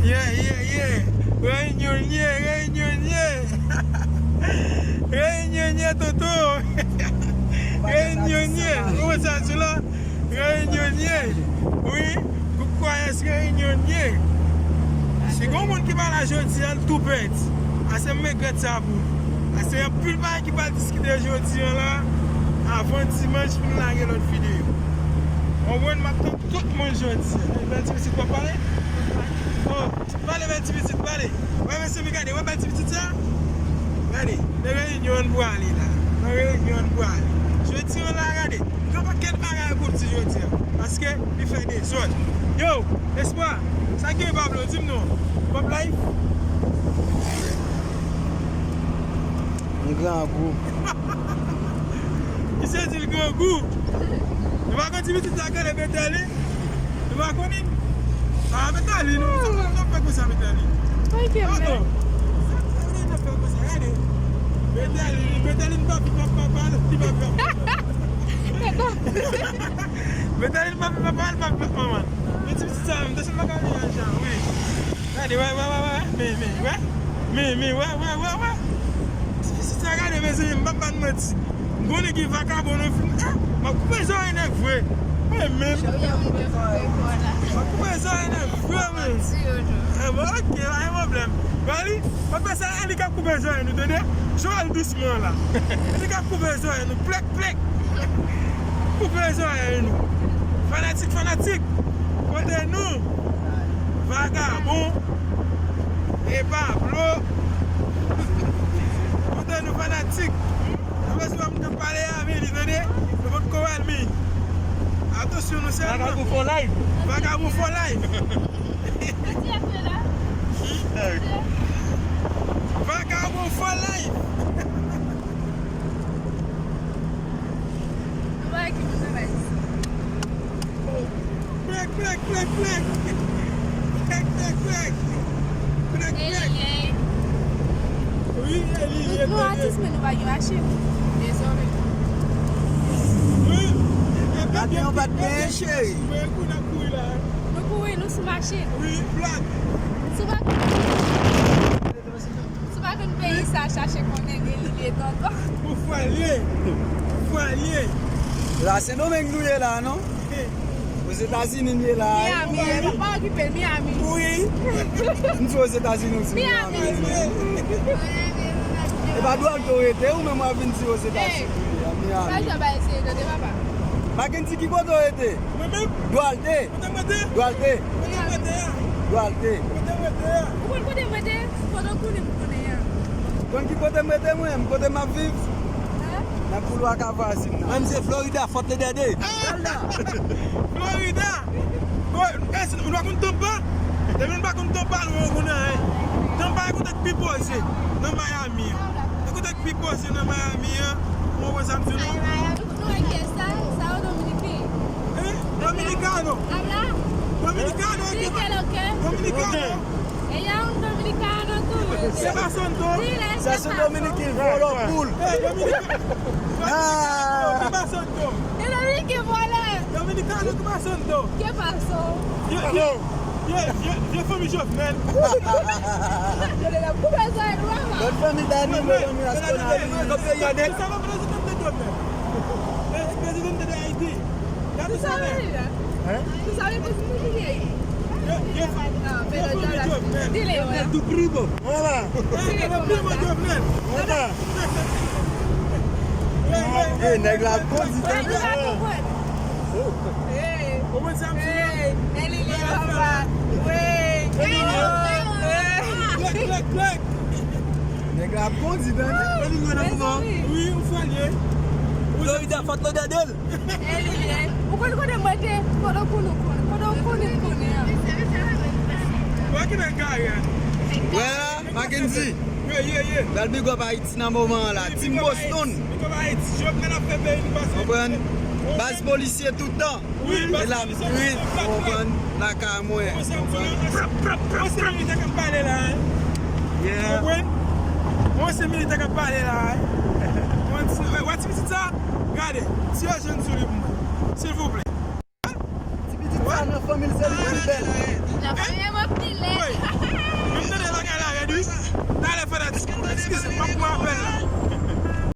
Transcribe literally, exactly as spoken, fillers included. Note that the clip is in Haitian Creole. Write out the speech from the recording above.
Yeah, yeah, yeah. Reyinyon ye, Reyinyon ye. Reyinyon ye, Toto. Reyinyon ye. Ou wè sa sou la? Reyinyon ye. Wi, gwoup kwayès Reyinyon ye. Si gon moun ki pa la jodi a, l tou pèdi. Ase m regrèt sa pou. Ase anpil bagay ki pral diskite jodi a la. Avan dimanch pou n lage lòt videyo. Ou konprann, m ap tann tout moun jodi a. Bèl ti pitit pa pale. Oh. Pale bèl ti pitit, pale. Wè mesye, men gade, wè bèl ti pitit sa? Gade, nan reyinyon an pou ale la. Nan reyinyon an pou ale. Jodi an la, gade. Gen pakèt bagay pou di jodi an. Paske li fè dezòd. Yo, Espwa, sa gen Pablo, di m non. Pop Life? M grangou. Misye di l grangou. Nou pa konn ti pitit sa k rele Betèlin? Nou pa konnen? Ah, Betèlin, nou, nou, nou fè konsa, Betèlin. Mwen ke mwen. Sa, sa, nou fè konsa, gade. Betèlin, Betèlin pa pi papa, pa, li pa pi papa. Betèlin pa pi papa, li pa pi papa, man. Men ti pitit sa, m te sèl pa ka li ajan, wi. Gade, wè, wè, wè, wè, men, men, wè. Men, men, wè, wè, wè, wè. Ti pitit sa, gade, mezanmi, m p ap ba n manti. M konnen gen vakabon nan fim. Ah, m ap koupe zòrèy nèg vre. Mwen menm. M ap koupe zòrèy nèg vre, men. Ah, bon, ok, pa gen pwoblèm. Bali, pa fè sa, e li k ap koupe zòrèy nou, tande? Joel dousman la. E li k ap koupe zòrèy nou, plèk, plèk. Koupe zòrèy nou. Fanatik, fanatik. Kote nou? Vagabon. E Pablo. Kote nou fanatik? Apre si w ap pale a, men li tande. Nou potko wè l, men. Atansyon, nou sèlman. Vagabon for life. Vagabon for life. Vagabon for life. Nou pa ekip nou travay. Plèk, plèk, plèk, plèk. Plèk, plèk, plèk. Plèk, plèk. Wi, Eli, nou, nou atis, men nou pa gen machin. Dezole. Wi. Maten, yon pa t genyen, cheri. Mwen, kou n ap kouri la. Nou kouri, nou sou machin. Wi, plak. Sou machin. Si w pa konn peyi sa, chache konnen gen li ye tonton. Ou fwa l ye. Ou fwa l ye. La Sendomeng nou ye la, non? Ozetazini n ye la, wi. Miami, pa, pa okipe l, Miami. Wi. M di Ozetazini, ou di Miami. Miami. E pa Duarte w rete, ou menm w ap vin di Ozetazini, Miami. Sa jan bay eseye tande, papa. Mackendy, ki kote w rete? Mwen menm? Duarte. Kote m rete? Duarte. Kote m rete a? Duarte. Kote m rete a? Ou konn kote m rete? Kote w konnen m konnen an. Konn ki kote m rete mwen? M kote m ap viv? Nan koulwa Kavwazin nan. Mwen, m se Florida, Fort Lauderdale. Florida! Bon, e, si nou pa konn Tampa? Depi nou pa konn Tampa, nou pa konn anyen. Tampa e kote k pi poze nan Miami an. E kote k pi poze nan Miami an. Ou konprann sa m di w non? Nou wè kiyès sa? Sa yo Dominiken. Eh, Dominicano. Habla. Dominicano, sí, que lo que. Dominicano. Ella es un dominicano, tú. ¿Qué pasó, entonces? Dile, ¿qué pasó? Se un dominican, volo, cool. Eh, Dominicano. Ah. ¿Qué pasó, entonces? El Dominican, voilà. Dominicano, ¿qué pasó, entonces? ¿Qué pasó? Yo, yo, yo, yo, yo, fanmi Jovenel. Yo, yo, yo, fanmi Danilo, fanmi Astonado. Tú sabes, presidente Jovenel. Eh, presidente de Haití. Ya tú sabes. Tú sabes, presidente de Haití. Yo, yo, yo, fanmi Jovenel. Dile, tu primo. Hola. Eh, yo, primo Jovenel. Hola. Eh, nèg la ap kondi tande. Ou konn sa m di? Hey, Eli, Eli, papa. Wi. Klèk, klèk, klèk. Nèg la ap kondi tande. Eli, mwen ap pran. Wi, ou fwa l ye. Florida, Fort Lauderdale. Eli, ou konn kote mwen te, kote w konnen, kote w konnen, konnen an. Wè la, Mackendy. Bèl big up Ayiti nan moman an la. Team Boston. Konprann? Baz polisye toutan. E la, wi, konprann, lakay mwen. Konprann? Yeah. Mwen se militè k ap pale la. Wè ti pitit sa? Gade, ti yo jèn sou li pou mwen. Silvouplè. Ti pitit sa nan fanmi l, se li ki pi bèl.